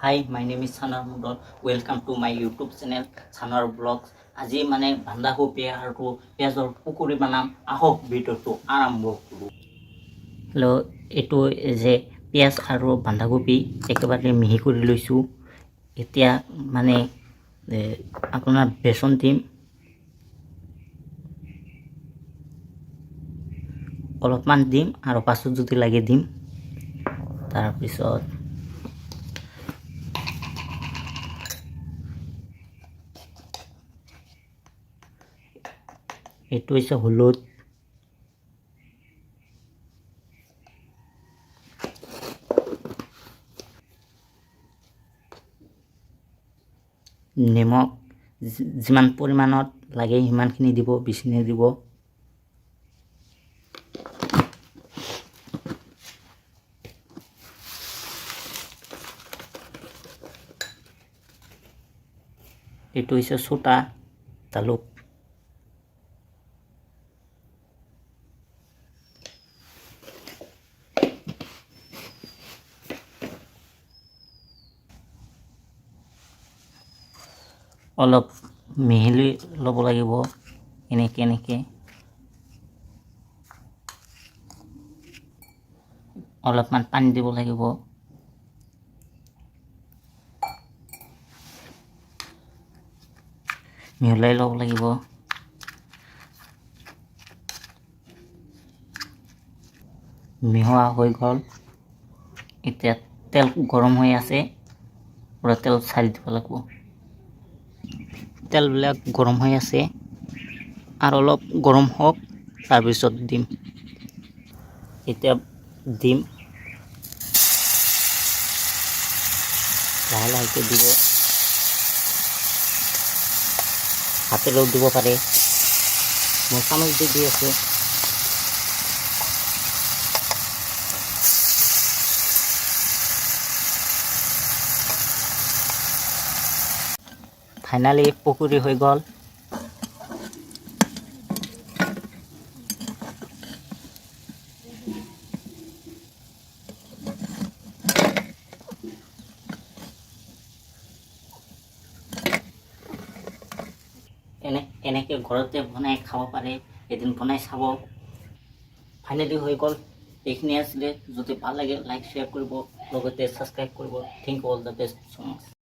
Hi, my name is Sanowar Mondal. Welcome to my YouTube channel, Sanowar Vlogs. আজি মানে বন্ধাকবি আৰু পিঁয়াজৰ পকৰি বনাম। আহক, ভিডিঅ'টো আৰম্ভ কৰোঁ। হেল্ল', এইটো যে পিঁয়াজ আৰু বন্ধাকবি একেবাৰে মিহি কৰি লৈছোঁ। এতিয়া মানে আপোনাৰ বেচন দিম অলপমান দিম আৰু পাছত যদি লাগে দিম। তাৰপিছত এইটো হৈছে হলুদ, নিমখ যিমান পৰিমাণত লাগে সিমানখিনি দিব, বেছি নিদিব। এইটো হৈছে চোডা, জালুক। অলপ মিহলি ল'ব লাগিব এনেকৈ এনেকৈ। অলপমান পানী দিব লাগিব। মিহলাই ল'ব লাগিব। মিহলোৱা হৈ গ'ল। এতিয়া তেল গৰম হৈ আছে, পূৰা তেল চাৰি দিব লাগিব। তেলবিলাক গৰম হৈ আছে আৰু অলপ গৰম হওক, তাৰপিছত দিম। এতিয়া দিম। লাহে লাহেকৈ দিব, হাতেৰেও দিব পাৰে। মই চামুচ দি দি আছোঁ। ফাইনেলি পকৰি হৈ গ'ল। এনেকৈ ঘৰতে বনাই খাব পাৰে। এদিন বনাই চাব। ফাইনেলি হৈ গ'ল। এইখিনি আছিলে। যদি ভাল লাগে, লাইক, শ্বেয়াৰ কৰিব, লগতে ছাবস্ক্ৰাইব কৰিব। Thank you, all the best so much.